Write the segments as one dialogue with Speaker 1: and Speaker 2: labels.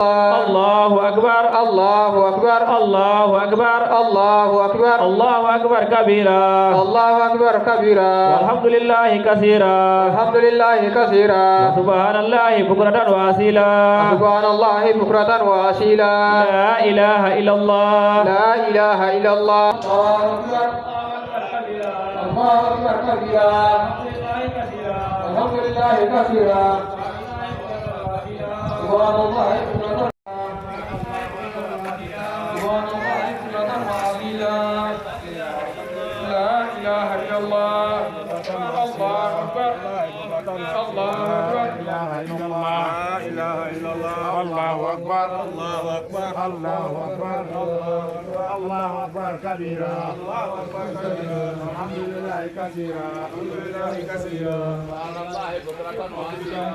Speaker 1: الله أكبر الله أكبر الله أكبر الله أكبر الله أكبر كبيرا الله أكبر كبيرا والحمد لله كثيرا الحمد لله كثيرا سبحان الله بكرة وأصيلا سبحان الله بكرة وأصيلا لا إله إلا الله لا إله إلا الله الله أكبر كبيرا الحمد لله كثيرا سبحان الله الله أكبر الله أكبر الله أكبر الله أكبر كبيرا الله أكبر كبيرا الحمد لله كثيرا الحمد لله كثيرا سبحان الله بكرة وأصيلا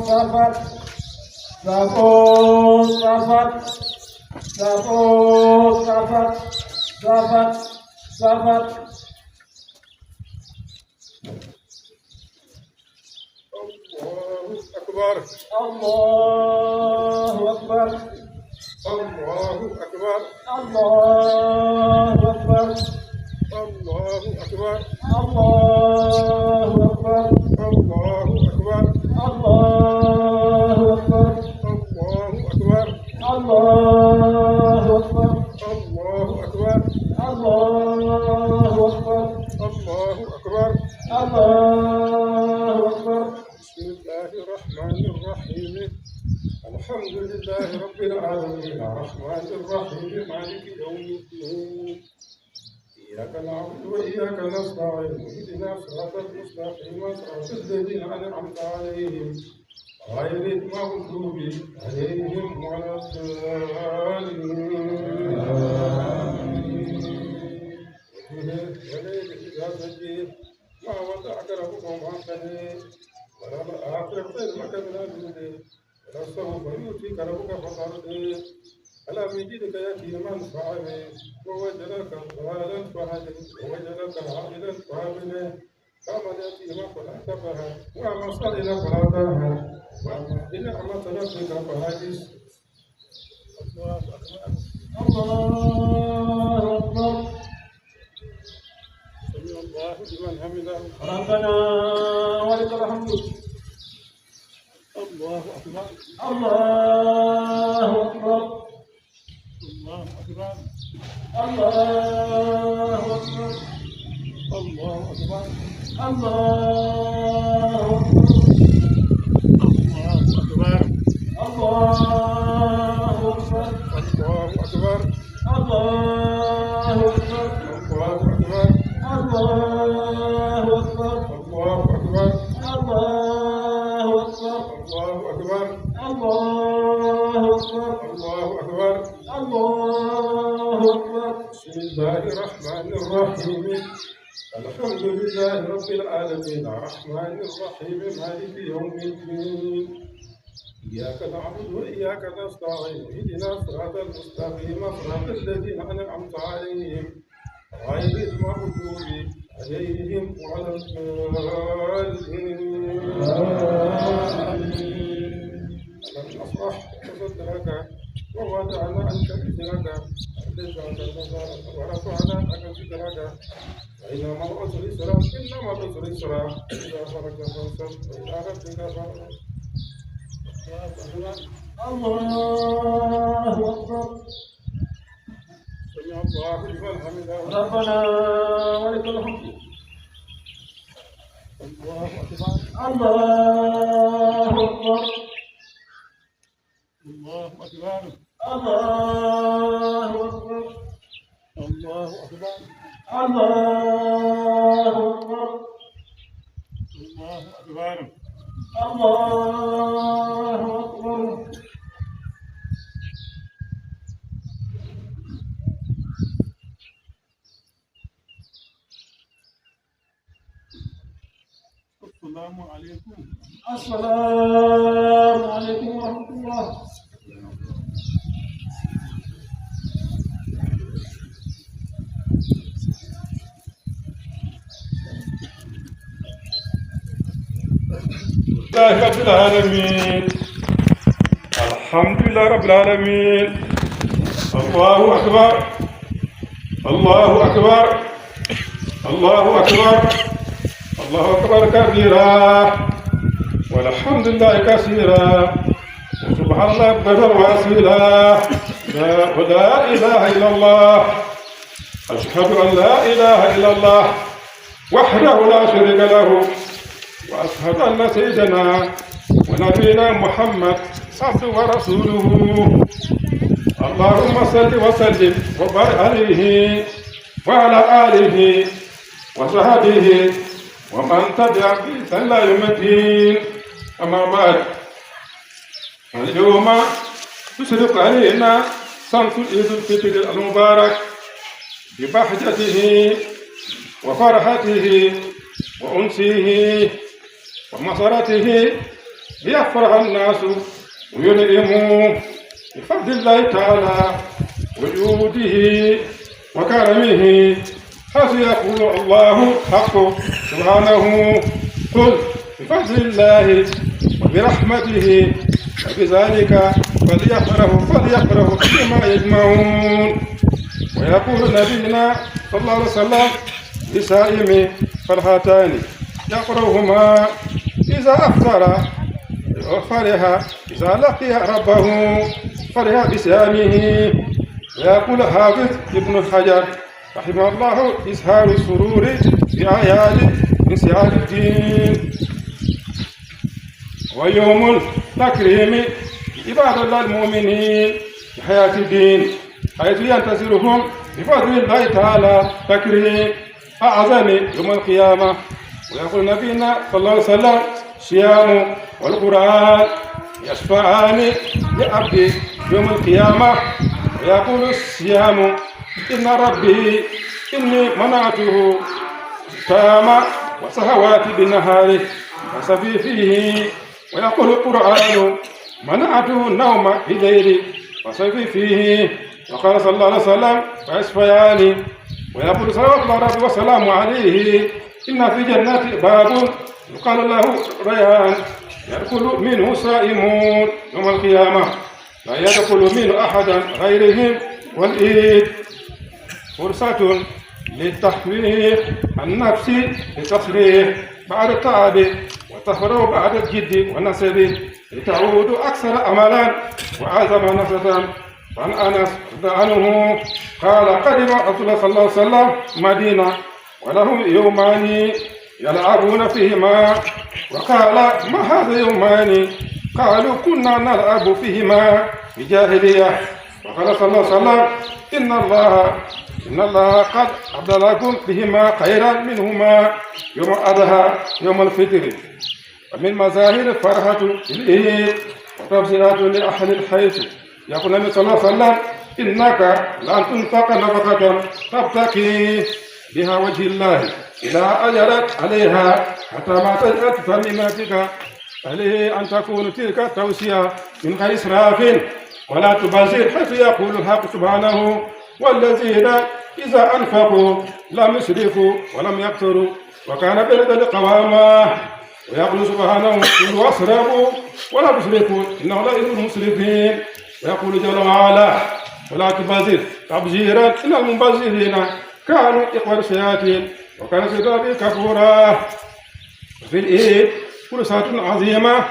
Speaker 1: Sabat, sabat, sabat, sabat, sabat, sabat, sabat. Allahu Akbar, Allahu Akbar, Allahu Akbar, Allahu Akbar, Allahu Akbar, Allahu Akbar, Allahu Akbar, Allahu Akbar, Allahu Akbar, Allahu Akbar, Allahu Akbar, Allahu Akbar, Allahu Akbar. Bismillahir Rahmanir Rahim. Alhamdulillahi Rabbil Alamin. Ar-Rahmanir Rahim. Maliki Yawmiddin. إياك نعبد وإياك نستعين اهدنا الصراط المستقيم صراط الذين أنعمت عليهم غير المغضوب عليهم ولا الضالين. والليل إذا سجى ما ودعك ربك وما قلى وللآخرة خير لك من الأولى ولسوف يؤتيك ربك فترضى ألم يجدك يتيما فآوى ووجدك ضالا فهدى ووجدك عائلا فأغنى فأما اليتيم فلا تقهر وأما الصغير فلا تنهر وأما بنعمة ربك فحدث. الله أكبر الله أكبر. سمع الله لمن حمده ربنا ولك الحمد. الله أكبر الله أكبر الله أكبر الله أكبر الله أكبر الله أكبر الله أكبر الله أكبر الله أكبر الله أكبر الله أكبر الله أكبر الله أكبر الله أكبر الله أكبر الله أكبر الله أكبر. بسم الله الرحمن الرحيم. الحمد لله رب العالمين الرحمن الرحيم مالك يوم الدين. إياك نعبد وإياك نستعين اهدنا الصراط المستقيم صراط الذين أنعمت عليهم غير المغضوب عليهم ولا الضالين. ألم نشرح صدرك ووضعنا عنك وزرك ورفعنا لك ذكرك فإن مع العسر يسرا إن مع العسر يسرا إذا فرجت فانصب وإلى ربك فارغب. الله أكبر. سمع الله لمن حمده ربنا ولك الحمد. الله أكبر الله أكبر الله أكبر الله أكبر الله أكبر الله أكبر الله أكبر الله أكبر. السلام عليكم.
Speaker 2: السلام عليكم ورحمة الله.
Speaker 1: لله رب العالمين. الحمد لله رب العالمين. الله أكبر الله أكبر الله أكبر الله أكبر كبيرا والحمد لله كثيرا وسبحان الله بكر وأصيلا ولا إله إلا الله. أشهد أن لا إله إلا الله وحده لا شريك له وأشهد أن سيدنا ونبينا محمد عبده ورسوله. اللهم صل وسلم وبارك عليه وعلى آله وصحبه ومن تبعهم بإحسان إلى يوم الدين. أما بعد، اليوم تشرق علينا شمس عيد الفطر المبارك ببهجته وفرحته وأنسه ومسرته ليفرح الناس وينعموا بفضل الله تعالى وجوده وكرمه، حيث يقول الله حق سبحانه: قل بفضل الله وبرحمته وبذلك فليفرحوا بما يجمعون. ويقول نبينا صلى الله عليه وسلم: لصائم فرحتان يقرأهما إذا أفطر وفرح إذا لقي ربه فرح بصيامه. ويقول حافظ ابن حجر رحمه الله: إظهار السرور بأعياد من سعاد الدين. ويوم التكريم عباد الله المؤمنين في حياة الدين، حيث ينتظرهم بفضل الله تعالى تكريم أعظم يوم القيامة. ويقول نبينا صلى الله عليه وسلم: الصيام والقرآن يشفعان لعبد يوم القيامة. ويقول الصيام: إن ربي إني منعته تام وسهواتي بالنهار وسفي فيه. ويقول القرآن: منعته النوم بالليل وسفي فيه. وقال صلى الله عليه وسلم: ويشفيان. ويقول صلى الله عليه وسلم عليه: إن في جنات باب يقال له ريان يدخل منه صائمون يوم القيامة لا يدخل منه أحدا غيرهم. والعيد فرصة للتحوير النفس لتصريح بعد التعب وتفرغ بعد الجد والنسب لتعود أكثر أملا وأعظم نفسا. عن أنس رضي عنه قال: قدم رسول الله صلى الله عليه وسلم مدينة ولهم يومان يلعبون فيهما. وقال: ما هذا يومان؟ قالوا: كنا نلعب فيهما في جاهلية. وقال صلى الله عليه وسلم: إن الله قد أبدلكم بهما خيرا منهما يوم الأضحى يوم الفطر. ومن مظاهر الفرحة العيد وتفسيرات لأهل الحيث يقول النبي صلى الله عليه وسلم: إنك لن تنفق نفقة تبتغي بها وجه الله إذا أجرت عليها حتى ما تجد فمما عليه أن تكون تلك التوصية من غير إسراف ولا تبذر، حيث يقول الحق سبحانه: والذين إذا أنفقوا لم يسرفوا ولم يقتروا وكان بين ذلك قواما. ويقول سبحانه: كلوا واشربوا ولا تسرفوا إنه لا يحب المسرفين. ويقول جل وعلا: ولا تبذر تبذيرا إن المبذرين كانوا إخوان الشياطين وكان الشيطان كفورا. في العيد فرصة عظيمة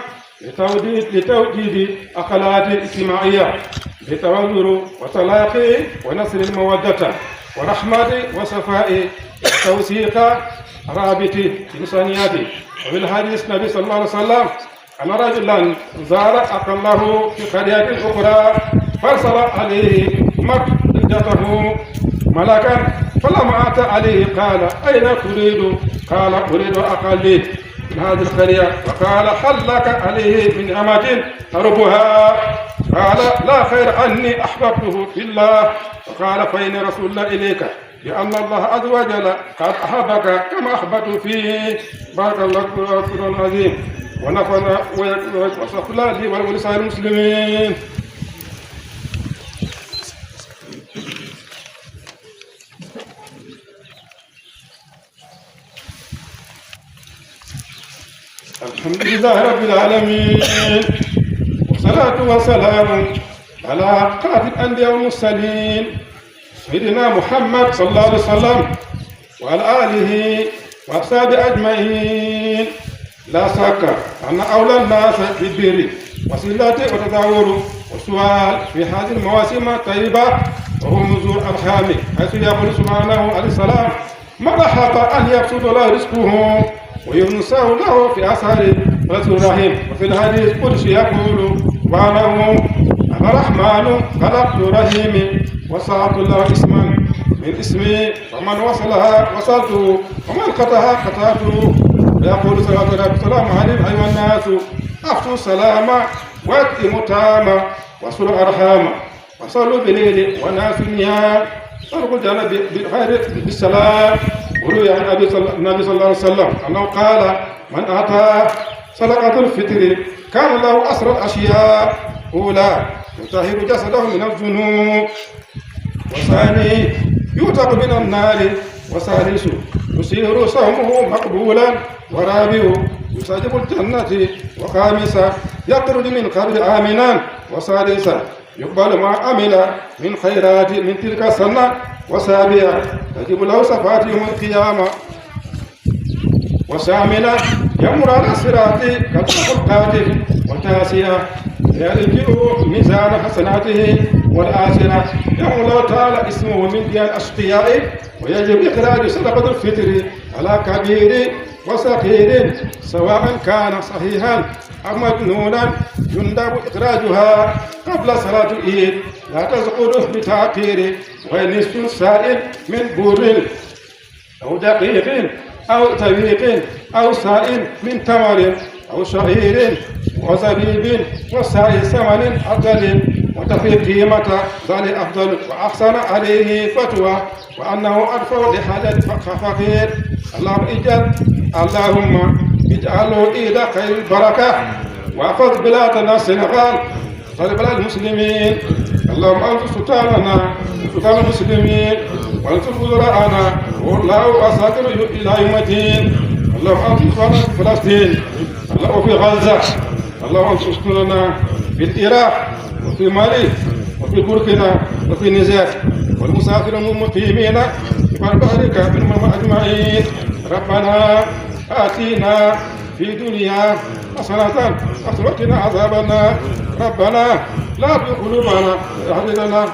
Speaker 1: لتوجيه أخلاق اجتماعية بتوازن وتلاقي ونصر المودة ورحمة وصفاء وتوثيق رابط الإنسانيات. وفي الحديث النبي صلى الله عليه وسلم أن رجلا زار أخا له في قرية أخرى فارسل عليه مكدته ملكا، فلما أتى عليه قال: أين تريد؟ قال: أريد أخا لي من هذه القرية. فقال: هل لك عليه من أمة تربها؟ قال: لا خير أني أحببته في الله. فقال: فإن رسول الله إليك لأن الله عز وجل قد أحبك كما أحببت فيه. بارك الله فيكم العظيم ونفعنا وصف الله لي ولسائر المسلمين. الحمد لله رب العالمين والصلاة والسلام على قائد الأنبياء والمرسلين سيدنا محمد صلى الله عليه وسلم وعلى آله وأصحابه أجمعين. لا شك أن أولى الناس بالبر وصلة وتزاور والسؤال في هذه المواسم الطيبة وهو نزول الخام، حيث يقول سبحانه عليه السلام: من أحب أن يبسط له رزقه وينساه له في أثار رسول الرحيم. وفي الحديث القدسي يقول: وأنا الرحمن خلقت رحيمي وسعت له اسما من اسمي، ومن وصلها وصلته ومن قطعها قطعته. ويقول صلى الله عليه وسلم: عليهم أيها الناس أفشوا السلام وأتموا الطعام وصلوا الأرحام وصلوا بالليل والناس نيام صلوا الجنة بالخير بالسلام. وروي عن النبي صلى الله عليه وسلم أنه قال: من أعطى صدقة الفطر كان له أسر الأشياء: أولى يطهر جسده من الذنوب، وثاني يعتق من النار، وثالث يصير صومه مقبولا، ورابع يستجب الجنة، وخامسا يخرج من قبر آمنا، وسادسا يقبل ما عمل من خيرات من تلك السنة، وسابعا تجب له صفات يوم القيامة، وثامنا يمر على الصراط كالقاتل، وتاسعا يرجع ميزان حسناته، والآخرة يوم الله تعالى اسمه من ديان الأشقياء، ويجب إخراج صدقة الفطر على كبير وصغير سواء كان صحيحا أو مجنونا، يندب إخراجها قبل صلاة العيد لا تسقط بتأخير، ونصف سائل من بر أو دقيق أو تويق أو سائل من تمر أو شعير وزبيب وسائل ثمن أفضل، وتفي قيمة ذلك أفضل وأحسن عليه فتوى، وأنه أدفع لحاجة فقير. اللهم اجعله عيد خير البركة، وأخذ بلادنا السنغال وصل بلاد المسلمين. اللهم أنصر سلطاننا وسلطان المسلمين، وانصر وزراءنا والله أساطير إلى يوم الدين. اللهم أنصر إخواننا في فلسطين، اللهم في غزة، اللهم أنصر إخواننا في العراق وفي مالي وفي بوركينا وفي نيجر، والمسافرين المقيمين في بحرك منهم أجمعين. ربنا آتنا في الدنيا حسنة وقنا عذاب النار. ربنا لا تزغ قلوبنا واهدنا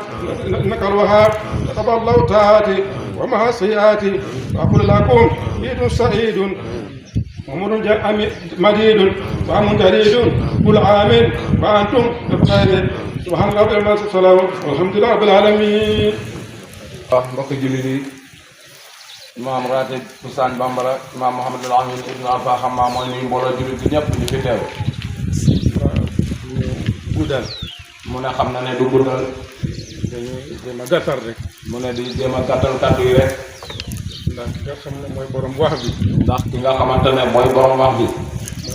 Speaker 1: إنك الوهاب. تقبل الله طاعتي ومع سيئاتي، وأقول لكم عيد سعيد وعمر مديد وعام جديد، كل عام وأنتم بخير. سبحان ربي السلام والحمد لله رب العالمين.
Speaker 3: mbokk jullit yi, imaam ratib Ousmane Bambara, imaam Mouhamadul Amin ibn Alpha Xamma mooy nuyu mbooloo jullit bi ñëpp ñu fi teew.
Speaker 1: guddal
Speaker 3: mu ne xam na ne du guddal,
Speaker 1: dañuy jéem a gàttal rek,
Speaker 3: mu ne di jéem a gàttal kàddu yi rek,
Speaker 1: ndax ki nga xam ne mooy borom wax bi,
Speaker 3: ndax ki nga xamante ne mooy borom wax bi,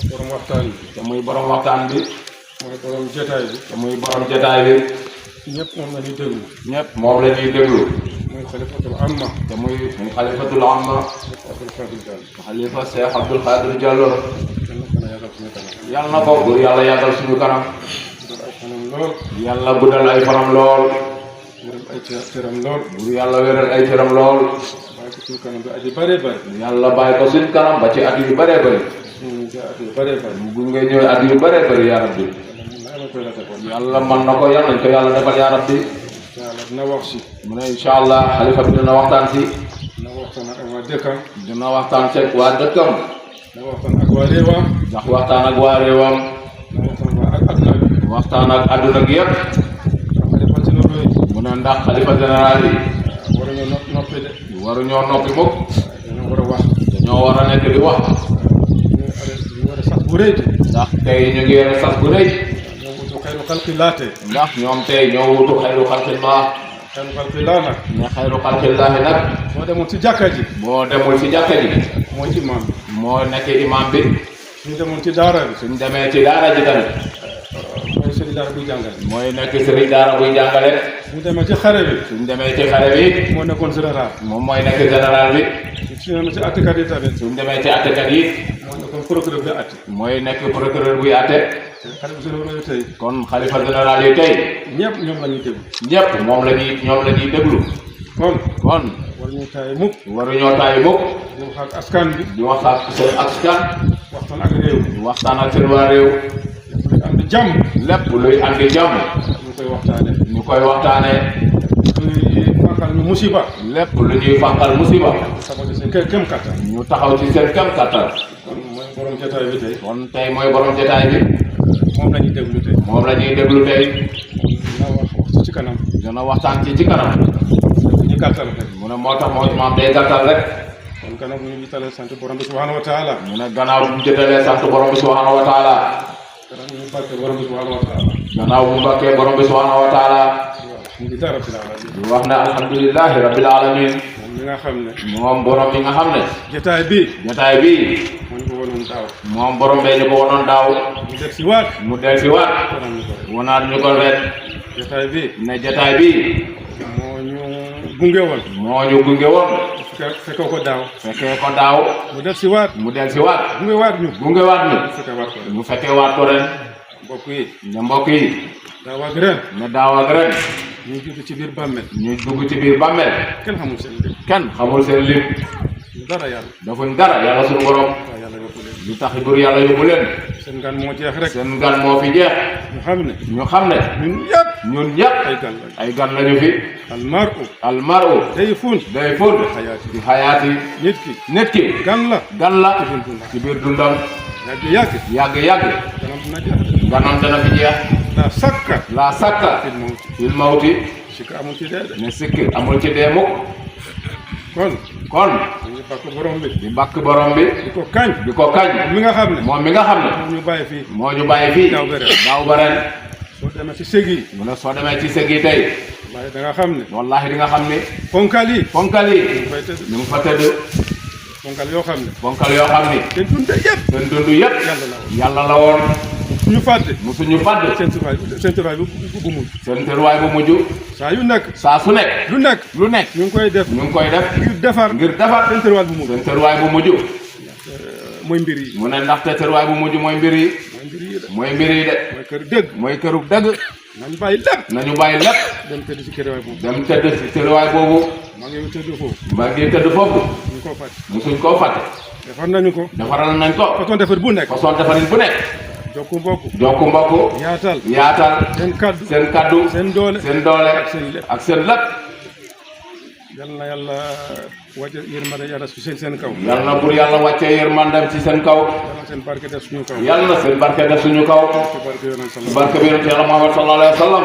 Speaker 1: mooy borom waxtaan bi,
Speaker 3: te muy borom waxtaan bi,
Speaker 1: mooy borom jotaay bi,
Speaker 3: te muy borom jotaay bi,
Speaker 1: ñëpp moom la ñuy déglu,
Speaker 3: ñëpp moom la ñuy déglu,
Speaker 1: mooy xalifatul amma,
Speaker 3: te muy xalifatul amma,
Speaker 1: Abdul Qadir Diallo.
Speaker 3: xalifa Cheikh Abdoul Qadir Diallo.
Speaker 1: yal na ko yàggal suñu kanam,
Speaker 3: yàlla na ko buur yàlla yàggal suñu kanam,
Speaker 1: guddal ay fanam lool,
Speaker 3: yàlla guddal ay fanam lool,
Speaker 1: wéral ay cëram lool,
Speaker 3: buur yàlla wéral ay cëram lool,
Speaker 1: bàyyi ko suñu kanam bi at yu bëree bëri,
Speaker 3: yàlla bàyyi ko suñu kanam ba ci at yu bëree bëri,
Speaker 1: suñu at yu bëree bëri,
Speaker 3: bu nga ñëwee at yu bëree bëri yaa rabbi, yàlla mën na ko yàlla nañ ko yàlla defal yaa rabbi.
Speaker 1: yàlla dina wax si,
Speaker 3: mu ne incha allah xalifa bi dina waxtaan si,
Speaker 1: dina waxtaan ak waa dëkkam,
Speaker 3: dina waxtaan ceeg waa dëkkam,
Speaker 1: dina waxtaan ak waa réewam,
Speaker 3: ndax waxtaan ak waa réewam,
Speaker 1: dina waxtaan ak adduna bi,
Speaker 3: waxtaan ak adduna gi yëpp.
Speaker 1: xalifa ci noppi yi,
Speaker 3: mu ne ndax xalifa général yi
Speaker 1: waruñoo noppi de,
Speaker 3: waruñoo noppi mukk,
Speaker 1: dañoo war a wax,
Speaker 3: dañoo war a nekk di wax,
Speaker 1: ñu war a sax bu rëy de,
Speaker 3: ndax tey ñu ngi yore sax bu rëy,
Speaker 1: ñoo wutu xayru xalqi laate,
Speaker 3: ndax ñoom tey ñoo wutu xayru xalqillah,
Speaker 1: xayru xalqillah nag
Speaker 3: ne xayru xalqillaahi nag
Speaker 1: boo demoon ci jàkka ji
Speaker 3: boo demul ci jàkka ji
Speaker 1: mooy imam bi
Speaker 3: moo nekk imam bi
Speaker 1: suñu demoon ci daara bi
Speaker 3: suñ demee ci daara ji tamit
Speaker 1: mooy sëriñ daara buy jàngale
Speaker 3: mooy nekk sëriñ daara buy jàngale
Speaker 1: suñu demee ci xare bi
Speaker 3: suñ demee ci xare bi
Speaker 1: moo nekkoon général
Speaker 3: moom mooy nekk général bi
Speaker 1: suñu demee ci attekat yi tamit
Speaker 3: suñ demee ci attekat yi
Speaker 1: moo nekkoon procureur bi atte
Speaker 3: mooy nekk procureur buy atte
Speaker 1: xale bu général yi tey
Speaker 3: kon xalifa général yi tey
Speaker 1: ñëpp ñoom la ñuy déglu
Speaker 3: ñëpp ñoom la ñuy déglu
Speaker 1: kon
Speaker 3: kon
Speaker 1: war ñu taay mukk
Speaker 3: waruñoo taay mukk
Speaker 1: di wax ak askan bi
Speaker 3: di wax ak seen askan
Speaker 1: waxtaan ak réew
Speaker 3: di waxtaan ak seen waa réew
Speaker 1: lépp am di jàmm
Speaker 3: lépp luy andi jàmm
Speaker 1: ñu koy waxtaane
Speaker 3: ñu koy waxtaanee
Speaker 1: luy fànqal ñu musiba
Speaker 3: lépp lu ñuy fànqal musiba
Speaker 1: sabati seen kem kattan
Speaker 3: ñu taxaw ci seen kem kattan
Speaker 1: kon mooy borom jotaay bi tey
Speaker 3: kon tey mooy borom jotaay bi
Speaker 1: moom la ñuy déglu tey
Speaker 3: moom la ñuy déglu tey
Speaker 1: dina wax ci kanam
Speaker 3: dina waxtaan ci kanam
Speaker 1: ñu gàttal rek
Speaker 3: mu ne moo tax moo maam day gàttal rek
Speaker 1: kon kanam ñu ngi talee sant borom bi subhanahu wa taala
Speaker 3: mu ne gannaaw bu mu jëtalee sant borom bi subhanahu wa taala
Speaker 1: kanam ñu barke borom bi subhanahu wa taala
Speaker 3: gannaaw bu mu bakkee borom bi subhanahu wa taala
Speaker 1: alhamdulilah rabbil alamin
Speaker 3: di wax ne alhamdulilahi rabbil alamin
Speaker 1: moom mi nga xam ne
Speaker 3: moom borom bi nga xam ne
Speaker 1: jotaay bi
Speaker 3: jotaay bi
Speaker 1: moo ñu ko wonoon daaw
Speaker 3: moom borom bee ñu ko wonoon daaw
Speaker 1: mu def si waat
Speaker 3: mu del si waat
Speaker 1: kanam ñu ko rek
Speaker 3: wanaat ñu ko ret
Speaker 1: jotaay bi
Speaker 3: ne jotaay bi
Speaker 1: moo ñu gunge woon
Speaker 3: moo ñu gunge woon
Speaker 1: fekkoo ko daaw
Speaker 3: fekkee ko daaw
Speaker 1: mu def si waat
Speaker 3: mu del si waat
Speaker 1: gunge waat ñu
Speaker 3: gunge waat ñu
Speaker 1: fekkee waat ko rek
Speaker 3: mu fekkee waat ko ren
Speaker 1: mbokk yi
Speaker 3: ne mbokk yi
Speaker 1: daaw ak ren
Speaker 3: ne daaw ak ren
Speaker 1: ñu judd ci biir bàmmeel
Speaker 3: ñu dugg ci biir bàmmeel
Speaker 1: kenn xamul seen lim
Speaker 3: kenn xamul seen lim
Speaker 1: dara yàlla
Speaker 3: defuñ dara yàlla suñu borom
Speaker 1: waaw yàlla yóbbu leen
Speaker 3: lu tax bur yàlla yóbbu leen
Speaker 1: seen gan moo jeex rek
Speaker 3: seen gan moo fi jeex
Speaker 1: ñu xam ne
Speaker 3: ñu xam ne
Speaker 1: ñun yëpp
Speaker 3: ñun ñëpp
Speaker 1: ay gan lañ
Speaker 3: ay gan lañu fi
Speaker 1: almaru
Speaker 3: almaru
Speaker 1: day fun
Speaker 3: day fóot
Speaker 1: xayaati
Speaker 3: ci xayaati
Speaker 1: nit ki
Speaker 3: nit ki
Speaker 1: gan la
Speaker 3: gan la
Speaker 1: ci dundam
Speaker 3: ci biir dundam
Speaker 1: yàgg
Speaker 3: yàgg
Speaker 1: ganam dina jeex
Speaker 3: ganam dana fi jeex
Speaker 1: la sakka
Speaker 3: la sakka
Speaker 1: fil mawti
Speaker 3: fil mawti
Speaker 1: sikka amul ci dee de
Speaker 3: ne sikki amul ci dee mukk
Speaker 1: kon
Speaker 3: kon
Speaker 1: dañuy bàkk borom bi
Speaker 3: di bakk borom bi
Speaker 1: di ko kañ
Speaker 3: di ko kañ
Speaker 1: mi nga xam ne
Speaker 3: moom mi nga xam ne
Speaker 1: moom ñu bàyyi fii
Speaker 3: moo ñu bàyyi fii
Speaker 1: daaw ba ren
Speaker 3: daaw ba ren
Speaker 1: soo demee ci ség yi
Speaker 3: mu ne soo demee ci sëg yi tey
Speaker 1: waaye da nga xam ne
Speaker 3: wallahi di nga xam ni
Speaker 1: ponkal yi
Speaker 3: ponkal yi
Speaker 1: ñu fay tëdd
Speaker 3: ñu ngi fa tëdd
Speaker 1: ponkal yoo xam ne
Speaker 3: ponkal yoo xam ni
Speaker 1: seen dund yëpp
Speaker 3: seen dund yëpp
Speaker 1: yàlla la woon
Speaker 3: yàlla la woon
Speaker 1: ñu fàtte
Speaker 3: musuñu fàdd
Speaker 1: seen tëraay bu mujj
Speaker 3: seen tërwaay bu mujj
Speaker 1: saa yu nekk
Speaker 3: saa su nekk
Speaker 1: lu nekk
Speaker 3: lu nekk
Speaker 1: ñu ngi koy def
Speaker 3: ñu ngi koy def
Speaker 1: ngir defar
Speaker 3: ngir defar
Speaker 1: seen tëraay bu mujj
Speaker 3: seen tërwaay bu mujj
Speaker 1: mooy mbir yi
Speaker 3: mu ne ndaxte tërwaay bu mujj mooy mbir yi
Speaker 1: mooy mbir yi de
Speaker 3: mooy mbir yi de
Speaker 1: mooy kër dëgg
Speaker 3: mooy kërug dëgg
Speaker 1: nañ bàyyi lépp
Speaker 3: nañu bàyyi lépp
Speaker 1: dem tëdd ci kër boobu
Speaker 3: dem tëdd ci tërwaay boobu
Speaker 1: maa ngi tëdd foofu
Speaker 3: mbaa ngi tëdd foofu
Speaker 1: ñu ko fàtte
Speaker 3: musuñ koo fàtte
Speaker 1: defar nañu ko
Speaker 3: defaral nañ ko
Speaker 1: façon defar bu nekk
Speaker 3: façon defarin bu nekk
Speaker 1: jokku mbokk
Speaker 3: jokku mbokk
Speaker 1: yaatal
Speaker 3: yaatal
Speaker 1: seen kaddu
Speaker 3: seen kaddu
Speaker 1: seen doole
Speaker 3: seen doole
Speaker 1: ak seen lépp
Speaker 3: ak seen lépp
Speaker 1: yal na yàlla wàcce yërmande yàlla ci seen kaw
Speaker 3: yal na pour yàlla wàccee yërmandem ci seen kaw
Speaker 1: yal na seen barke def suñu kaw
Speaker 3: yal na seen barke def suñu kaw
Speaker 1: ci barke yonent sallallahu
Speaker 3: barke bi yonent yàlla Muhammad sallallahu alayhi wa sallam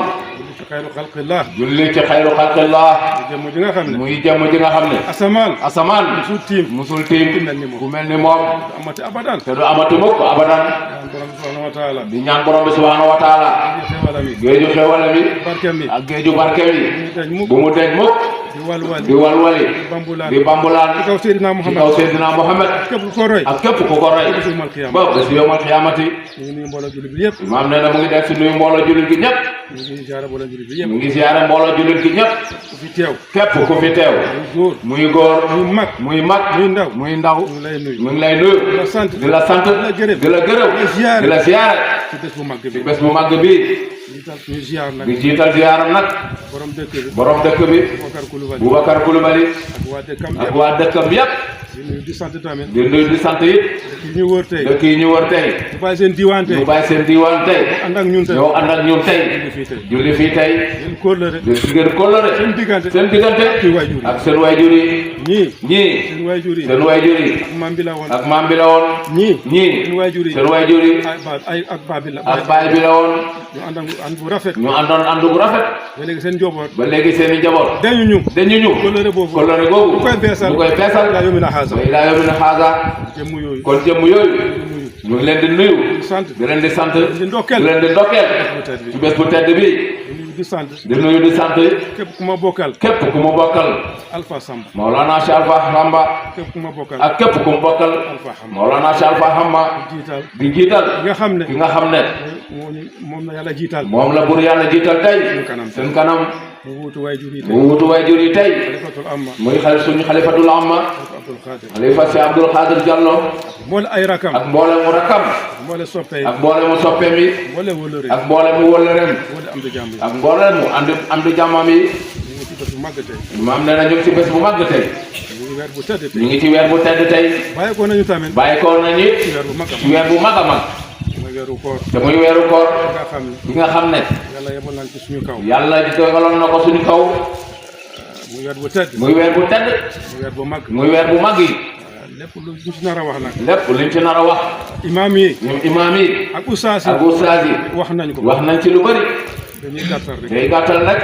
Speaker 1: ci xayru xalqillah
Speaker 3: julli ci xayru xalqillah
Speaker 1: jëmm ji nga xam ne
Speaker 3: muy jëmm ji nga xam ne
Speaker 1: asamaan
Speaker 3: asamaan
Speaker 1: musul tiim
Speaker 3: musul tiim
Speaker 1: ku mel ni moom
Speaker 3: ku mel ni moom
Speaker 1: amati abadan
Speaker 3: te du amatu mukk abadan
Speaker 1: ñaan borom subhanahu wa taala
Speaker 3: di ñaan borom bi subhanahu wa taala
Speaker 1: xewala mi
Speaker 3: géeju xewale mi
Speaker 1: barke mi
Speaker 3: ak géeju barke mi
Speaker 1: ñu dañ mukk
Speaker 3: bu mu deñ mukk
Speaker 1: di walwal
Speaker 3: di walwali
Speaker 1: bambulaan
Speaker 3: di bambulaan
Speaker 1: ci kaw Seydina
Speaker 3: ci
Speaker 1: Muhammad
Speaker 3: kaw Seydina Muhammad
Speaker 1: képp ku ko roy
Speaker 3: ak képp ku ko roy
Speaker 1: bésu mal xiyaam
Speaker 3: ba bés yowmal xiyaamati
Speaker 1: ñu ngi nuyu mbooloo jullit bi yëpp
Speaker 3: maam nee na mu ngi def si nuyu mbooloo jullit gi ñëpp
Speaker 1: ñu ngi ziara mbooloo jullit bi yëpp
Speaker 3: mu ngi siyaare mbooloo jullit gi ñëpp
Speaker 1: ku fi teew
Speaker 3: képp ku fi teew
Speaker 1: muy góor
Speaker 3: muy góor
Speaker 1: muy mag
Speaker 3: muy mag
Speaker 1: muy ndaw
Speaker 3: muy ndaw
Speaker 1: ñu ngi lay nuyu
Speaker 3: mu ngi lay nuyu
Speaker 1: di la sant
Speaker 3: di la sant
Speaker 1: la gërëm
Speaker 3: di la gërëm
Speaker 1: di la ziyaare
Speaker 3: di la siyaare
Speaker 1: ci bés bu mag
Speaker 3: ci
Speaker 1: bi
Speaker 3: bés bu màgg bi
Speaker 1: ñu tal ñu ziar nag
Speaker 3: di jiital ziyaaram nag
Speaker 1: borom dëkk bi
Speaker 3: borom dëkk bi
Speaker 1: Bokar Kulubali
Speaker 3: Boubacar Coulibaly
Speaker 1: ak waa dëkkam
Speaker 3: ak waa dëkkam yépp
Speaker 1: di nuyu di sant tamit
Speaker 3: di nuyu di sant it
Speaker 1: dëkk yi ñu wër tey
Speaker 3: dëkk yi ñu wër tey
Speaker 1: ñu bàyyi seen diwaan tey
Speaker 3: ñu bàyyi seen diiwaan tey
Speaker 1: ànd ak ñun tey
Speaker 3: ñoo ànd ak ñun tey
Speaker 1: ñu fii tey
Speaker 3: julli fii tey
Speaker 1: yéen kóllëre
Speaker 3: di ngeen kóllëre
Speaker 1: seen diggante
Speaker 3: seen diggante
Speaker 1: ci waajur yi
Speaker 3: ak seen waajur yi
Speaker 1: ñii
Speaker 3: ñii
Speaker 1: seen waajur yi
Speaker 3: seen waajur yi
Speaker 1: ak maam bi la woon
Speaker 3: ak maam bi la woon
Speaker 1: ñii
Speaker 3: ñii
Speaker 1: seen waajur yi
Speaker 3: seen waajur yi
Speaker 1: ak baa bi la
Speaker 3: ak baay bi la woon
Speaker 1: ñu ànd bu rafet
Speaker 3: ñu àndoon ànd bu rafet
Speaker 1: ba léegi seen njaboot
Speaker 3: ba léegi seen i njaboot
Speaker 1: dañu ñu
Speaker 3: dañu ñu
Speaker 1: kóllëre boobu
Speaker 3: kóllëre googu
Speaker 1: bu koy beesal
Speaker 3: bu koy beesal
Speaker 1: laa yombi na xaasa
Speaker 3: ba ilaa yawmina haazaa
Speaker 1: jëmm yooyu
Speaker 3: kon jëmm yooyu ñu ngi leen di nuyu
Speaker 1: di sant
Speaker 3: di leen di sant
Speaker 1: di ndokkeel
Speaker 3: di leen di ndokkeel ci bés bu tedd bi
Speaker 1: di di sant
Speaker 3: di nuyu di sant
Speaker 1: képp ku ma bokkal
Speaker 3: képp ku mu bokkal
Speaker 1: Alpha Samba
Speaker 3: Mawlana Cheikh Alpha Hamba
Speaker 1: képp ku ma bokkal
Speaker 3: ak képp ku mu bokkal
Speaker 1: Alpha Hamba
Speaker 3: Mawlana Cheikh Alpha Hamba
Speaker 1: jiital
Speaker 3: di jiital
Speaker 1: ki nga xam ne
Speaker 3: ki nga xam ne
Speaker 1: moom la yàlla jiital
Speaker 3: moom la bur yàlla jiital tey seen kanam
Speaker 1: mu wuutu waajur yi tey
Speaker 3: mu wutu waajur yi tey
Speaker 1: xalifatul amma
Speaker 3: muy suñu xalifatul amma
Speaker 1: Abdul Xaadir
Speaker 3: xalifa si Abdul Xaadir Diallo
Speaker 1: mboole ay rakam
Speaker 3: ak mboole mu rakkam
Speaker 1: mboole soppe
Speaker 3: ak mboole mu soppeem yi
Speaker 1: mboole wëlëre
Speaker 3: ak mboole mu wëllëreem
Speaker 1: mboole am di jàmm yi
Speaker 3: ak mboole mu am di jàmmam yi
Speaker 1: ñu ngi ci bés bu màgg tey
Speaker 3: maam nee na ñu ngi ci bés bu màgg tey
Speaker 1: ñu ngi weer bu tedd
Speaker 3: ñu
Speaker 1: tey
Speaker 3: ngi ci weer bu tedd tey
Speaker 1: bàyyi ko nañu tamit
Speaker 3: bàyyi ko nañu
Speaker 1: ci weer bu mag a
Speaker 3: ci weer bu mag a mag
Speaker 1: mooy weeru koor
Speaker 3: te muy weeru koor
Speaker 1: nga xam ne
Speaker 3: bi nga xam ne
Speaker 1: yàlla yebal nañ ci suñu kaw
Speaker 3: yàlla dogaloon na ko suñu kaw
Speaker 1: muy weer bu tedd
Speaker 3: muy weer bu tedd
Speaker 1: muy weer bu mag
Speaker 3: muy weer bu mag yi
Speaker 1: lépp lu ñu ci nar a wax nag
Speaker 3: lépp liñ ci nar a wax
Speaker 1: imaam yi
Speaker 3: ñoom imaam yi
Speaker 1: ak ustaas yi
Speaker 3: ak ustaas yi
Speaker 1: wax nañ ko
Speaker 3: wax nañ ci lu bëri
Speaker 1: dañuy gàttal rek
Speaker 3: day gàttal nag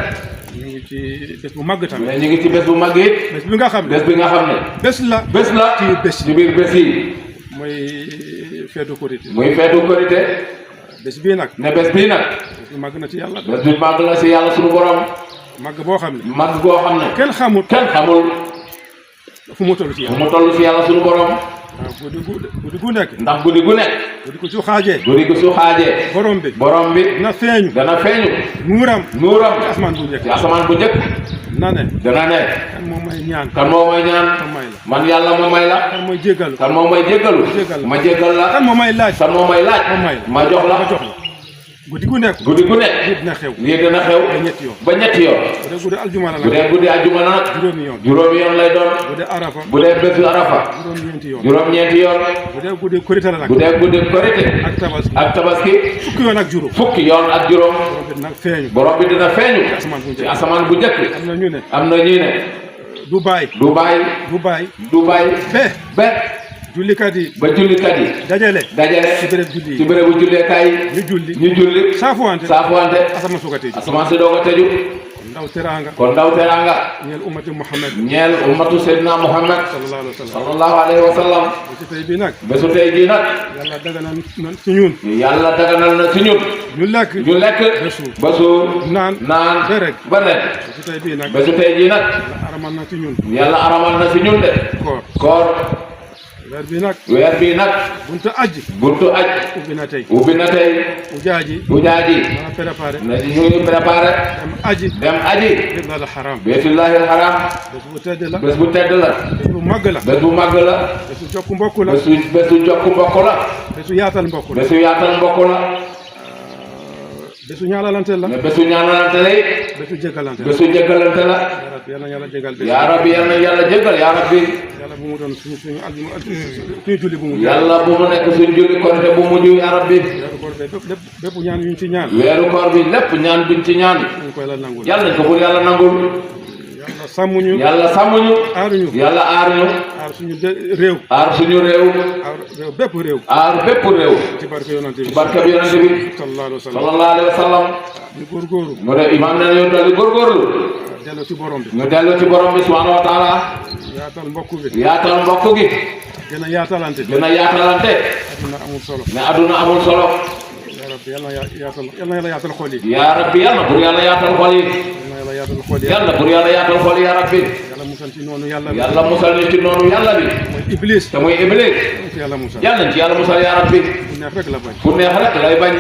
Speaker 1: ñu ngi ci bés bu màgg tamit
Speaker 3: mais ñu ngi ci bés bu mag yi
Speaker 1: bés bi nga xam ne
Speaker 3: bés bi nga xam ne
Speaker 1: bés la
Speaker 3: bés la
Speaker 1: ci bés
Speaker 3: ci biir bés yi
Speaker 1: mooy feetu korité
Speaker 3: muy feetu korité
Speaker 1: bés bii nag
Speaker 3: ne bés bii nag
Speaker 1: bés bi màgg na ci yàlla
Speaker 3: bés bi màgg la si yàlla suñu borom
Speaker 1: màgg boo xam ne
Speaker 3: màgg goo xam ne
Speaker 1: kenn xamut
Speaker 3: kenn xamul
Speaker 1: fu mu toll ci
Speaker 3: fu
Speaker 1: yàlla
Speaker 3: mu toll si yàlla suñu borom
Speaker 1: waaw guddi gu nekk
Speaker 3: ndax guddi gu nekk
Speaker 1: guddi gu su xaajee
Speaker 3: guddi gu su xaajee borom bi
Speaker 1: dina feeñu
Speaker 3: dana feeñu
Speaker 1: nuuram
Speaker 3: nuuram
Speaker 1: ci asamaan bu njëkk
Speaker 3: ci asamaan bu njëkk
Speaker 1: na ne
Speaker 3: dana ne
Speaker 1: kan moom may ñaan
Speaker 3: kan moo may ñaan
Speaker 1: kan may la
Speaker 3: man yàlla ma may la
Speaker 1: kan mooy jéggalu
Speaker 3: kan moo may jéggalu ma jéggal la
Speaker 1: kan moo may laaj
Speaker 3: kan moo may laaj
Speaker 1: ma may la
Speaker 3: ma jox la
Speaker 1: ma jox la guddi gu nekk
Speaker 3: guddi gu nekk
Speaker 1: lii dina xew
Speaker 3: lii dina xew
Speaker 1: ba ñetti yoon
Speaker 3: ba ñetti yoon
Speaker 1: bu dee guddi aljuma la
Speaker 3: bu dee guddi àjjuma la nag
Speaker 1: juróomi yoon
Speaker 3: juróomi yoon lay doon
Speaker 1: bu dee arafa
Speaker 3: bu dee bésu arafa
Speaker 1: juróom-ñeenti yoon
Speaker 3: juróom-ñeenti yoon
Speaker 1: bu dee guddi korite la nag
Speaker 3: bu dee guddi korite
Speaker 1: ak tabaski
Speaker 3: ak tabaski
Speaker 1: fukki yoon ak juróom
Speaker 3: fukki yoon ak juróom
Speaker 1: borom bi nag feeñu
Speaker 3: borom bi dina feeñu
Speaker 1: asamaan bu
Speaker 3: ci
Speaker 1: njëkk
Speaker 3: asamaan bu njëkk
Speaker 1: am na ñu ne
Speaker 3: am na ñii ne
Speaker 1: du bàyyi
Speaker 3: du bàyyi
Speaker 1: du bàyyi
Speaker 3: du bàyyi ba
Speaker 1: jullikat yi
Speaker 3: ba jullikat yi
Speaker 1: dajale
Speaker 3: dajale
Speaker 1: ci béréb julli yi
Speaker 3: ci bérébu julleekaay yi
Speaker 1: ñu julli
Speaker 3: ñu julli
Speaker 1: saafuwante
Speaker 3: saafuwante
Speaker 1: asamaan su ko tëj
Speaker 3: asamaan si doog a tëju
Speaker 1: ndaw teraanga
Speaker 3: kon ndaw teraanga
Speaker 1: ñeel ummati Muhammad
Speaker 3: ñeel ummatu Seydina Muhammad
Speaker 1: sallallahu alayhi wa sallam
Speaker 3: sallallahu alayhi wa sallam
Speaker 1: ci tey bii nag
Speaker 3: bésu tey jii nag
Speaker 1: yàlla daganal na ci ñun
Speaker 3: yàlla daganal na ci ñun
Speaker 1: ñu lekk
Speaker 3: ñu lekk ba suur
Speaker 1: naan
Speaker 3: naan
Speaker 1: ba rek
Speaker 3: ba nekk
Speaker 1: ci tey bii nag
Speaker 3: bésu tey jii nag
Speaker 1: yàlla aramal na ci ñun
Speaker 3: yàlla aramal na ci ñun de
Speaker 1: koor
Speaker 3: koor
Speaker 1: weer bi nag
Speaker 3: weer bii nag
Speaker 1: buntu aji
Speaker 3: buntu aj
Speaker 1: ubbi na tey
Speaker 3: ubbi na tey
Speaker 1: ujaaji
Speaker 3: ujaaji
Speaker 1: mën a préparé
Speaker 3: na ñu préparé
Speaker 1: dem aji
Speaker 3: dem aji
Speaker 1: bés la xaram
Speaker 3: baytullahi alharam
Speaker 1: bés bu tedd la
Speaker 3: bés bu tedd la
Speaker 1: bés bu màgg la
Speaker 3: bés bu màgg la
Speaker 1: bésu jokku mbokk la
Speaker 3: bésu jokku mbokk la
Speaker 1: bésu yaatal mbokk la
Speaker 3: bésu yaatal mbokk la
Speaker 1: bésu ñaalalante la
Speaker 3: mais bésu ñaanalante lay
Speaker 1: bésu jéggalante la
Speaker 3: bésu jéggalante la
Speaker 1: yal na yàlla jégal bés
Speaker 3: yaa rabbi yal na yàlla jéggal yaa rabbi
Speaker 1: yàlla bu mu doon suñu aljuma suñu julli bu mu
Speaker 3: yàlla bu mu nekk suñ julli korite bu mujj yaa rabbi
Speaker 1: weeru koor bi bépp ñaan yuñ ci ñaan
Speaker 3: weeru koor bi lépp ñaan biñ ci ñaan
Speaker 1: ñu koy la nangul
Speaker 3: yàlla nañ ko bur yàlla nangul
Speaker 1: yàlla sàmmuñu
Speaker 3: yàlla sàmmuñu
Speaker 1: aaruñu
Speaker 3: yàlla aar ñu
Speaker 1: aar suñu réew
Speaker 3: aar suñu réew
Speaker 1: aar réew bépp réew
Speaker 3: aar bépp réew
Speaker 1: ci barke yonante bi
Speaker 3: ci barke bi yonente bi
Speaker 1: sallallahu alayhi wa sallam
Speaker 3: sallallahu alayhi wa sallam
Speaker 1: ñu góorgóorlu
Speaker 3: mu ne imaam ne ñu dolli góorgóorlu
Speaker 1: dellu ci borom bi
Speaker 3: ñu dellu ci borom bi subhanahu wa taala
Speaker 1: yaatal mbokk bi
Speaker 3: yaatal mbokk gi
Speaker 1: gën a yaatalante
Speaker 3: gën a yaatalante
Speaker 1: aduna amul solo
Speaker 3: ne aduna amul solo
Speaker 1: ya rabbi yal na yàlla yaatal xol yi
Speaker 3: yaa rabbi yàlla bur yàlla yaatal xol yi
Speaker 1: yal na yàlla yaatal xol yi
Speaker 3: yàlla bur yàlla yaatal xol yi yaa rabbi
Speaker 1: yàlla musal ci noonu yàlla bi
Speaker 3: yàlla musal ñu ci noonu yàlla bi
Speaker 1: mooy iblis
Speaker 3: te muy iblis
Speaker 1: ci yàlla musal
Speaker 3: yàlla ci yàlla musal yaa rabbi
Speaker 1: mu neex rek la bañ
Speaker 3: fu neex rek lay bañ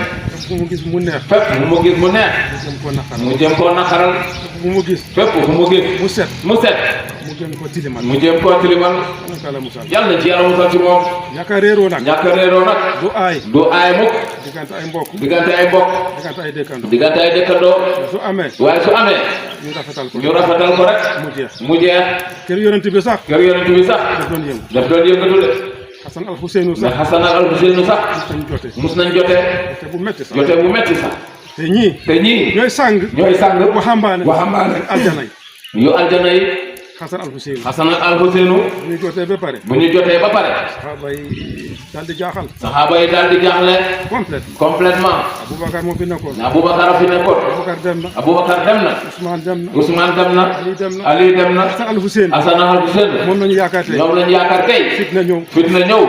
Speaker 1: fu mu gis mu neex
Speaker 3: fépp fu mu gis mu neex
Speaker 1: mu jëm ko naqar
Speaker 3: mu jëm koo naqaral
Speaker 1: fu mu gis
Speaker 3: fépp fu mu gis
Speaker 1: mu set
Speaker 3: mu set
Speaker 1: mu jëm ko tilimal
Speaker 3: mu jëm koo tilimal
Speaker 1: yàlla ko yàlla musal
Speaker 3: yàlla ci yàlla musal ci moom
Speaker 1: ñàkk a réeroo nag
Speaker 3: ñàkk a réeroo nag
Speaker 1: du aay
Speaker 3: du aay mukk
Speaker 1: diggante ay mbokk
Speaker 3: diggante ay mbokk
Speaker 1: diggante ay dëkkandoo
Speaker 3: diggante ay dëkkandoo
Speaker 1: su amee
Speaker 3: waaye su amee
Speaker 1: ñu rafetal ko
Speaker 3: ñu rafetal ko rek
Speaker 1: mu jeex
Speaker 3: mu jeex
Speaker 1: kër yonent bi sax
Speaker 3: kër yonent bi sax
Speaker 1: daf doon yëngu
Speaker 3: daf doon yëngatu de
Speaker 1: Xasan al Xuseynu
Speaker 3: mais
Speaker 1: sax
Speaker 3: Xasan ak al Huseynu sax
Speaker 1: dañ jote
Speaker 3: mus nañ jotee
Speaker 1: te bu metti sax
Speaker 3: jotee bu metti sax
Speaker 1: te ñii
Speaker 3: te ñii
Speaker 1: ñooy sàng
Speaker 3: ñooy sàng
Speaker 1: waxambaane
Speaker 3: waxambaane
Speaker 1: aljana yi
Speaker 3: yu aljana yi
Speaker 1: Xasan al Xuseynu
Speaker 3: Xasan ak al Huseynu
Speaker 1: bu ñu jotee ba pare
Speaker 3: bu ñu jotee ba pare
Speaker 1: saxaaba yi daal di jaaxal
Speaker 3: saxaaba yi daal di jaaxle
Speaker 1: complètement
Speaker 3: complètement
Speaker 1: Aboubacar moo fi nekkoon
Speaker 3: Aboubacar a fi nekkoon
Speaker 1: Aboubacar dem na
Speaker 3: Aboubacar dem na
Speaker 1: Ousmane dem na
Speaker 3: Ousmane dem na
Speaker 1: Ali dem na
Speaker 3: Ali dem na
Speaker 1: Xasan al Xuseynu
Speaker 3: Xasan ak al Huseynu
Speaker 1: moom lañu yaakaar tey
Speaker 3: ñoom lañu yaakaar tey
Speaker 1: fitna ñëw
Speaker 3: fitna ñëw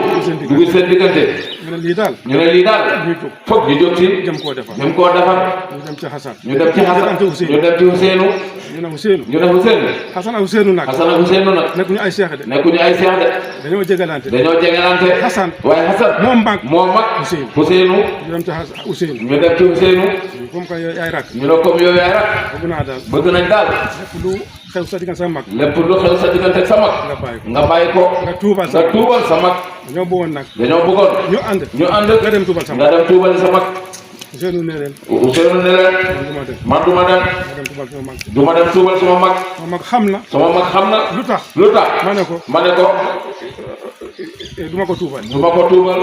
Speaker 3: dugg seen diggante
Speaker 1: ñu ne lii daal
Speaker 3: ñu ne lii daal
Speaker 1: ñu jóg
Speaker 3: foog ñu jóg ci
Speaker 1: jëm koo defar
Speaker 3: jëm koo defar
Speaker 1: ñu dem ci Xasan
Speaker 3: ñu dem ci Xasan ñu dem ci Ousseynou
Speaker 1: ñu ne Ousseynou
Speaker 3: ñu ne Ousseynou
Speaker 1: Xasan ak Ousseynou nag
Speaker 3: Xasan ak Ousseynou nag
Speaker 1: nekkuñu ay seex de
Speaker 3: nekkuñu ay seex de
Speaker 1: dañoo jégalante
Speaker 3: dañoo jegelante
Speaker 1: Xasan
Speaker 3: waaye Xasan
Speaker 1: moom mag
Speaker 3: moo mag
Speaker 1: Ousseynou
Speaker 3: Ousseynou
Speaker 1: ñu dem ci Ousseynou
Speaker 3: ñu dem ci Ousseynou
Speaker 1: comme que yaay rakk
Speaker 3: ñu ne comme yow yaay rak
Speaker 1: bëgg naa daal
Speaker 3: bëgg nañ daal
Speaker 1: lépp lu xew sa diggante sa mag
Speaker 3: lépp lu xew sa diggante ak sa mag
Speaker 1: nga bàyyi ko
Speaker 3: nga bàyyi ko
Speaker 1: nga tuubal sa
Speaker 3: nga tuubal sa mag
Speaker 1: ñoo bëggoon nag
Speaker 3: dañoo bëggoon
Speaker 1: ñu ànd
Speaker 3: ñu ànd
Speaker 1: nga dem tuubal sa mag
Speaker 3: nga dem tuubal sa mag
Speaker 1: Ousseynou ne leen
Speaker 3: Ousseynou ne leen
Speaker 1: man du ma dem
Speaker 3: man du ma dem
Speaker 1: nga dem tuubal sama mag
Speaker 3: du ma dem tuubal sama mag
Speaker 1: sama mag xam na
Speaker 3: sama mag xam na
Speaker 1: lu tax
Speaker 3: lu tax
Speaker 1: ma ne ko
Speaker 3: ma ne ko
Speaker 1: du ma ko tuubal
Speaker 3: du ma ko tuubal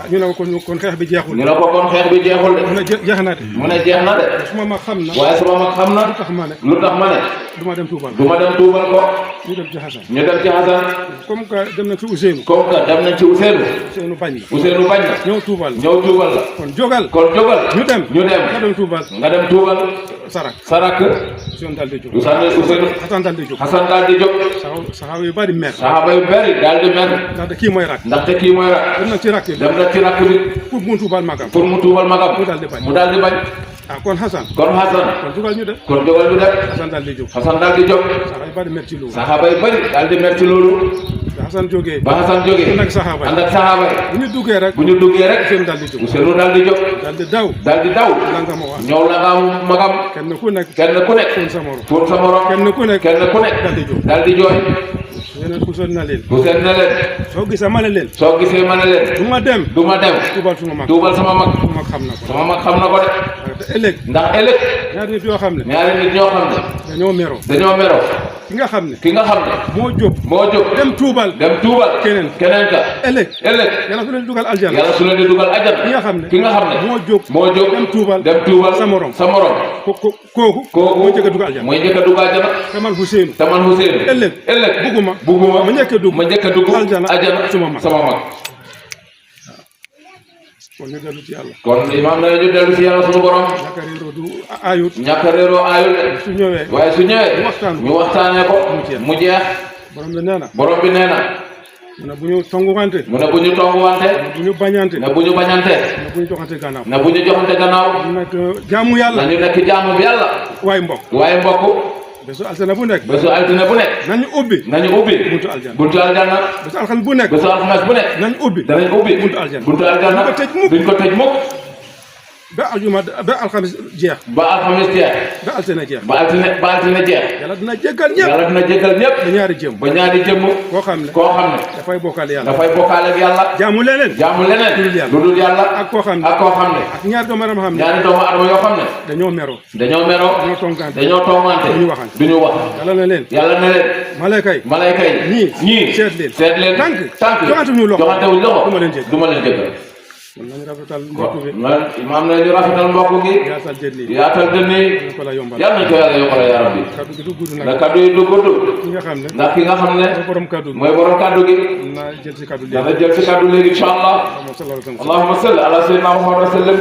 Speaker 1: ñu ne ko kon xeex bi jeexul
Speaker 3: ñu ne ko kon xeex bi jeexul de
Speaker 1: mu ne jeex na de
Speaker 3: mu ne jeex na de
Speaker 1: suma mag xam na
Speaker 3: waaye sama mag xam na
Speaker 1: lu tax ma ne
Speaker 3: lu tax ma ne
Speaker 1: du ma dem tuubal
Speaker 3: du ma dem tuubal ko
Speaker 1: ñu dem ci Xasan
Speaker 3: ñu dem ci Xasan
Speaker 1: comme que dem na ci Ousseynou
Speaker 3: comme que dem nañ ci Ousseynou
Speaker 1: Ousseynou bañ na
Speaker 3: Ousseynou bañ na
Speaker 1: ñëw tuubal
Speaker 3: ñëw tuubal la
Speaker 1: kon jógal
Speaker 3: kon jógal
Speaker 1: ñu dem
Speaker 3: ñu dem
Speaker 1: nga dem tuubal
Speaker 3: nga dem tuubal
Speaker 1: sarak
Speaker 3: sa rakk
Speaker 1: Ousseynou daal di jóg
Speaker 3: Ousseynou
Speaker 1: Xasan daal di jóg
Speaker 3: Xasan daal di jóg
Speaker 1: saxaaba yu bari mer
Speaker 3: saxaaba yu bari daal di mer
Speaker 1: ndaxte kii mooy rak
Speaker 3: ndaxte kii mooy rak
Speaker 1: dem na ci rak bi
Speaker 3: dem na ci rakk bi
Speaker 1: pour mu tuubal magam
Speaker 3: pour mu tuubal magam
Speaker 1: mu daal di bañ
Speaker 3: mu daal di bañ
Speaker 1: ah kon Xasan
Speaker 3: kon Xasan
Speaker 1: kon jógal ñu dem
Speaker 3: kon jógal ñu dem
Speaker 1: Xasan daal di jóg
Speaker 3: Xasan daal di jóg
Speaker 1: saxaaba yu bari mer ci loolu
Speaker 3: saxaaba yu bari daal di mer ci loolu
Speaker 1: ba Xasan jógee
Speaker 3: ba Xasan jógee
Speaker 1: ànd ak saxaaba yi
Speaker 3: ànd ak saxaaba yi
Speaker 1: bu ñu duggee rek
Speaker 3: bu ñu duggee rek
Speaker 1: Ousseynou daal di jóg
Speaker 3: Ousseynou daal di jóg
Speaker 1: daal di daw
Speaker 3: daal di daw
Speaker 1: la nga ma wax
Speaker 3: ñëw la nga magam
Speaker 1: kenn ku nekk
Speaker 3: kenn ku nekk
Speaker 1: kon sa morom
Speaker 3: pour sa morom
Speaker 1: kenn ku nekk
Speaker 3: kenn ku nekk
Speaker 1: daal di jóg
Speaker 3: daal di jooy
Speaker 1: yeneen Ousseynou na leen
Speaker 3: Ousseynou ne leen
Speaker 1: soo gisee ma ne leen
Speaker 3: soo gisee ma ne leen
Speaker 1: du ma dem
Speaker 3: du ma dem
Speaker 1: tuubal suma mag
Speaker 3: tuubal sama mag
Speaker 1: suma mag xam na ko
Speaker 3: sama mag xam na ko de
Speaker 1: te ëllëg
Speaker 3: ndax ëllëg
Speaker 1: ñaari nit yoo xam ne
Speaker 3: ñaari nit ñoo xam ne
Speaker 1: dañoo meroo
Speaker 3: dañoo meroo
Speaker 1: ki nga xam ne
Speaker 3: ki nga xam ne
Speaker 1: moo jóg
Speaker 3: moo jóg
Speaker 1: dem tuubal
Speaker 3: dem tuubal
Speaker 1: keneen
Speaker 3: ka
Speaker 1: ëllëg
Speaker 3: ëllëg
Speaker 1: yàlla su leen dugal aljana
Speaker 3: yàlla su leen di dugal ajana
Speaker 1: ki nga xam ne
Speaker 3: ki nga xam ne
Speaker 1: moo jóg
Speaker 3: moo jóg
Speaker 1: dem tuubal
Speaker 3: sa morom
Speaker 1: kooku moo njëkk a dugal aljana
Speaker 3: mooy njëkk a dugal ajana
Speaker 1: te man Ousseynou
Speaker 3: te man Ousseynou
Speaker 1: ëllëg
Speaker 3: ëllëg
Speaker 1: bugguma ma njëkk a dugg
Speaker 3: ma njëkk a dugg
Speaker 1: aljana
Speaker 3: sama mag
Speaker 1: kon ñu dellu ci yàlla
Speaker 3: kon imaam na ñu dellu ci yàlla sunu borom
Speaker 1: ñàkk a réeroo du ayut
Speaker 3: ñàkk a réeroo ayut de
Speaker 1: su ñëwee
Speaker 3: waaye su ñëwee ñu waxtaanee ko mu jeex
Speaker 1: borom bi nee na
Speaker 3: borom bi nee na
Speaker 1: mu ne bu ñu tonguwante
Speaker 3: mu ne bu ñu tonguwante
Speaker 1: bu ñu bañante
Speaker 3: ne bu ñu bañante
Speaker 1: ne bu ñu joxante gannaaw
Speaker 3: ne bu ñu joxante gannaaw
Speaker 1: ñu nekk jaamu yàlla
Speaker 3: nañu nekk jaamu bi yàlla
Speaker 1: waaye mbokk
Speaker 3: waaye mbokk
Speaker 1: bésu altine bu nekk
Speaker 3: bésu altine bu nekk
Speaker 1: nañu ubbi buntu aljana
Speaker 3: buntu aljana
Speaker 1: bésu alxames bu nekk
Speaker 3: bésu alxames bu nekk
Speaker 1: nañu ubbi
Speaker 3: danañ ubbi
Speaker 1: buntu aljana
Speaker 3: buntu aljana duñ ko tëj mukk
Speaker 1: ba aljuma ba alxames jeex
Speaker 3: ba alxames jeex
Speaker 1: ba altine jeex
Speaker 3: ba altine jeex
Speaker 1: yàlla dina jéggal ñëpp
Speaker 3: yàlla dina jéggal ñëpp
Speaker 1: ba ñaari jëm
Speaker 3: ba ñaari jëmm
Speaker 1: koo xam ne dafay bokkaale yàlla
Speaker 3: dafay bokkaale ak yàlla
Speaker 1: jaamu leneen
Speaker 3: lu dul yàlla
Speaker 1: ak koo xam ne ak ñaari doomu aadama xam ne
Speaker 3: ñaari doomu aadama yoo xam ne
Speaker 1: dañoo meroo
Speaker 3: dañoo tongante duñu wax
Speaker 1: yàlla ne leen malayka yi ñii seet leen tànk joxantewuñu loxo du ma leen jéggal kon nañu rafetal mbokk bi
Speaker 3: imaam nañu rafetal mbokk gi yaatal dënn yi yàlla nañu ko yàlla yokkale yaa rabbi
Speaker 1: kaddu gi du gudd nag
Speaker 3: ndax kaddu yi du gudd
Speaker 1: ki nga xam ne
Speaker 3: ndax ki nga xam ne mooy borom kaddu gi
Speaker 1: na jël ci kaddu
Speaker 3: dana jël ci kaddu léegi incha allah allahumma salli ala sayyidina muhammad wa sallam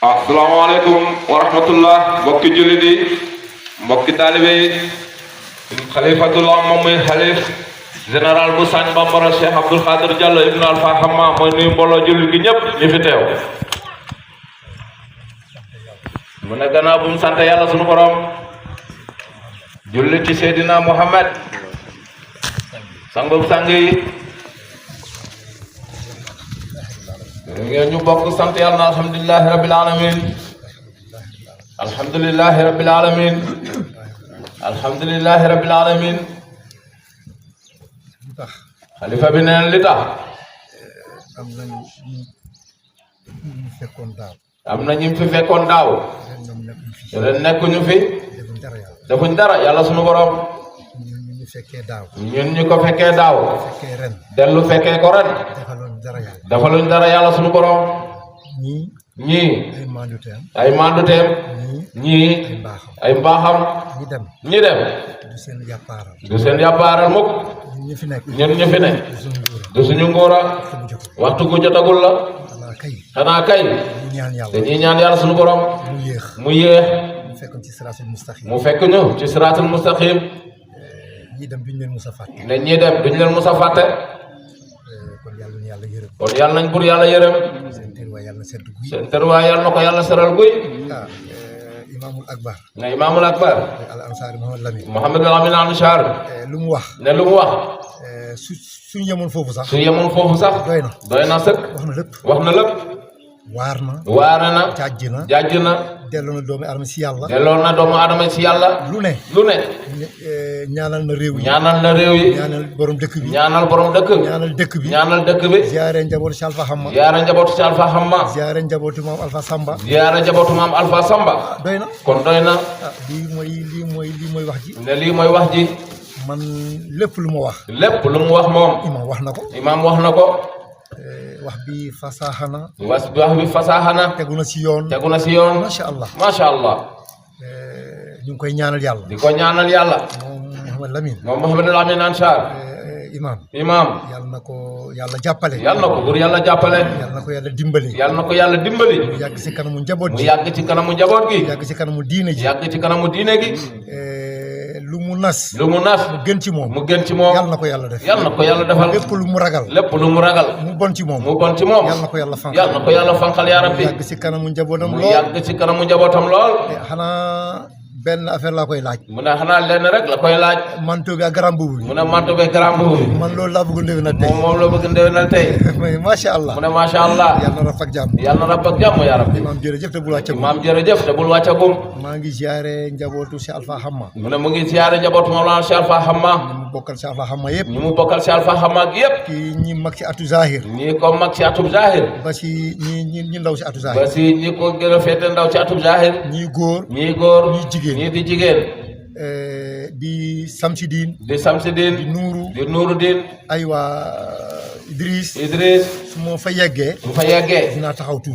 Speaker 3: asalaamaaleykum wa rahmatullah mbokki jullit yi mbokki taalibe yi xalifatullah moom muy xalif général bu Sagne Bambara Cheikh Abdoul Khadir Diallo ibn Alpha Hamma mooy nuyu mbooloo jullit gi ñëpp ñu fi teew mu ne gannaaw bu mu sant yàlla sunu borom julli ci Seydina Muhammad sangub sang yi ngeen ñu bokk sant yàlla alhamdulillahi rabbil alamin alhamdulillahi rabbil alamin alhamdulillahi rabbil alamin xalifa bi neen li tax am na ñu fi fekkoon daaw ren nekkuñu fi defuñ dara yàlla sunu borom ñun ñu ko fekkee daaw dellu fekkee ko ren defaluñ dara yàlla sunu borom ñii ay manduteem ñii ay mbaaxam ñi dem du seen yàppaaral mukk ñun ñu fi ne du suñu ngóora waxtu gu jotagul la xanaa kay dañuy ñaan yàlla sunu borom mu yéex mu fekk ñu ci siraatul mustaqim
Speaker 2: ñi dem duñ leen musa fàtte
Speaker 3: ne ñi dem duñ leen musa fàtte
Speaker 2: kon yàlla na yàlla yërëm
Speaker 3: kon yàlla nañ bur yàlla yërëm
Speaker 2: seen terwaay yàlla na sedd guy
Speaker 3: seen terwaay yàlla na ko yàlla seral guy
Speaker 2: imaamul akbar
Speaker 3: ne imaamul akbar
Speaker 2: al ansari Mohamed Lamine
Speaker 3: Mohamed Lamine Ansar
Speaker 2: lu mu wax
Speaker 3: ne lu mu wax
Speaker 2: suñu yemoon foofu sax
Speaker 3: doy na sëkk wax na lépp waare na jàjj na
Speaker 2: delloo na doomu aadama si yàlla
Speaker 3: lu ne
Speaker 2: ñaanal na réew yi ñaanal borom dëkk bi
Speaker 3: ñaanal dëkk bi
Speaker 2: ziyaare njabootu si Alpha Hamma ziyaare njabootu maam Alpha Samba doy na
Speaker 3: kon doy na
Speaker 2: lii mooy wax ji
Speaker 3: ne lii mooy wax ji
Speaker 2: man lépp lu mu wax
Speaker 3: moom imaam wax na ko
Speaker 2: wax bi fasaaxana tegu na si yoon
Speaker 3: macha allah
Speaker 2: ñu ngi koy ñaanal yàlla
Speaker 3: di ko ñaanal yàlla moom Mohamed Lamine Ansar
Speaker 2: imaam yàlla na ko yàlla jàppale
Speaker 3: yàlla na ko bur yàlla jàppale
Speaker 2: yàlla na ko yàlla dimbali
Speaker 3: mu
Speaker 2: yàgg si kanamu njaboot gi
Speaker 3: yàgg ci kanamu njaboot gi
Speaker 2: yàgg si kanamu diine gi lu mu nas
Speaker 3: mu
Speaker 2: gën ci moom yàlla na ko yàlla defal lépp lu mu ragal mu bon ci moom yàlla na ko yàlla fanqal yaa rabbi yàgg si kanamu njabootam lool xanaa benn affaire laa koy laaj
Speaker 3: mu ne xanaa lenn rek la koy laaj
Speaker 2: manto bi ak garam bubu bi
Speaker 3: mu ne manto bi ak garam bubu bi
Speaker 2: man loolu laa bëgg ndewenal tey
Speaker 3: moom la bëgg ndewenal tey
Speaker 2: mais macha allah
Speaker 3: mu ne macha allah
Speaker 2: yàlla na raf ak jàmm
Speaker 3: yaa rabbi
Speaker 2: imaam jërëjëf te bul
Speaker 3: wàccagum
Speaker 2: maa ngi ziare njabootu si Alpha Hamma
Speaker 3: mu ne mu ngi ziare njabootu Mawlana si Alpha Hamma
Speaker 2: ñu mu bokkal si Alpha Hamma yëpp
Speaker 3: yëpp
Speaker 2: kii ñi mag si atu zahir
Speaker 3: ñi ko mag si atub zahir
Speaker 2: ba si ñi ndaw si atu zahir
Speaker 3: ba si ñi ko gën a féete ndaw si atub zahir
Speaker 2: ñi góor
Speaker 3: ñi di jigéen
Speaker 2: di Samsidine di Nuuru aywa Idriss su ma fa yeggee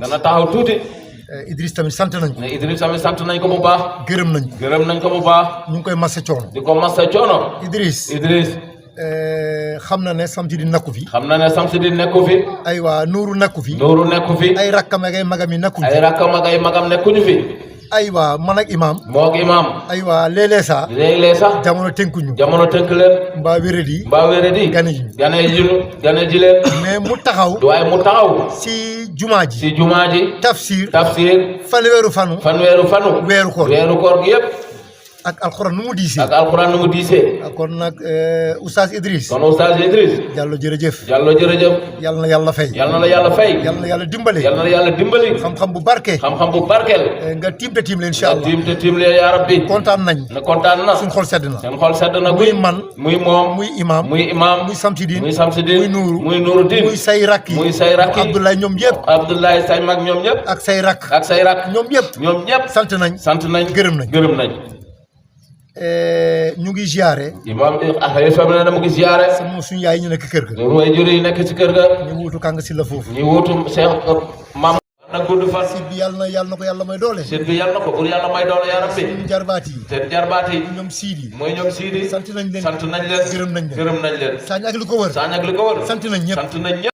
Speaker 2: dana taxaw tuuti Idriss tamit sant nañ ko bu baax gërëm nañ ko bu baax ñu ngi koy massa coono
Speaker 3: di ko massa coono
Speaker 2: Idriss xam na ne Samsidine nekku fi aywa Nuuru nekku fi ay rakkam ak ay magam yi nekkuñu fi aywa man ak imaam aywa léeg-léeg sax jamono tënk leen mbaa wéradi gane ji leen mais mu taxaw si jumaa ji tafsir fanweeru fanu weeru koor gi yëpp ak alxuraan nu mu diisee kon nag oustaz Idriss Diallo jërëjëf yàlla na yàlla fay
Speaker 3: yàlla na yàlla dimbali
Speaker 2: xam-xam bu barkeel nga tiim te tiim leen incha allah
Speaker 3: yaa rabbi
Speaker 2: kontaan na suñ xol sedd na muy man muy moom muy imaam muy Samsidine muy Nuuru muy say rakk Abdoulaye ñoom yëpp
Speaker 3: say mag ñoom ñëpp
Speaker 2: ak say rakk ñoom yëpp sant nañ gërëm nañ ñu ngi ziare.
Speaker 3: imaam mu ngi ziare.
Speaker 2: sama suñu yaay ñu nekk kër ga.
Speaker 3: ñun mooy jur yi nekk ci kër ga.
Speaker 2: ñu wuutu kàng si la foofu.
Speaker 3: ñu wuutu Cheikh maam. nag gudd fan.
Speaker 2: sit bi yàlla na ko yàlla may doole.
Speaker 3: sit bi yàlla na ko pour yàlla may doole yaa rabbi.
Speaker 2: seen jarbaat yi.
Speaker 3: ñoom Sidi.
Speaker 2: sant nañ leen
Speaker 3: gërëm nañ leen.
Speaker 2: Sañ ak li ko wër.
Speaker 3: sant nañ ñëpp.